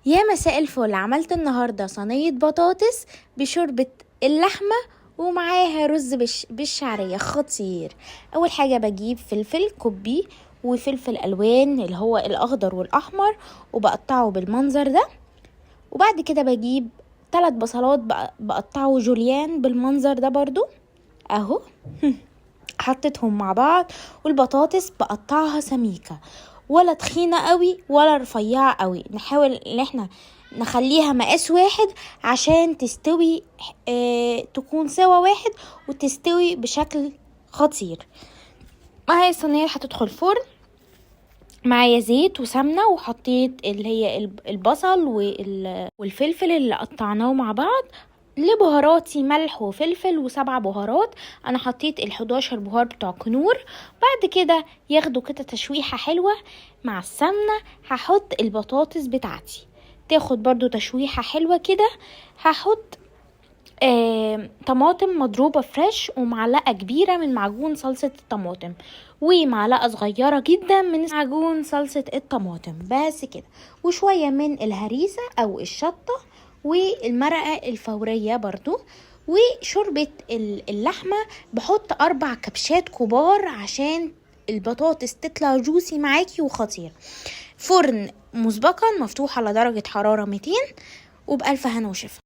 يا مساء الفل. عملت النهاردة صينية بطاطس بشوربة اللحمة ومعاها رز بالشعرية خطير. اول حاجة بجيب فلفل كوبي وفلفل الوان اللي هو الاخضر والاحمر وبقطعه بالمنظر ده، وبعد كده بجيب 3 بصلات بقطعه جوليان بالمنظر ده برضو اهو حطيتهم مع بعض. والبطاطس بقطعها سميكة، ولا تخينة قوي ولا رفيعة قوي، نحاول ان احنا نخليها مقاس واحد عشان تستوي، تكون سوا واحد وتستوي بشكل خطير. معايا الصينية هتدخل فرن، معايا زيت وسمنة، وحطيت اللي هي البصل والفلفل اللي قطعناه مع بعض، لبهاراتي ملح وفلفل و7 بهارات، انا حطيت ال11 بهار بتوع كنور. بعد كده ياخدوا كده تشويحة حلوة مع السمنة، هحط البطاطس بتاعتي تاخد برضو تشويحة حلوة كده. هحط طماطم مضروبة فريش، ومعلقة كبيرة من معجون صلصة الطماطم، ومعلقة صغيرة جدا من معجون صلصة الطماطم بس كده، وشوية من الهريسة أو الشطة، والمرقة الفورية برضو، وشوربة اللحمة. بحط 4 كبشات كبار عشان البطاطس تطلع جوسي معاكي وخطير. فرن مسبقا مفتوح على درجة حرارة 200، وبألف هنا وشفا.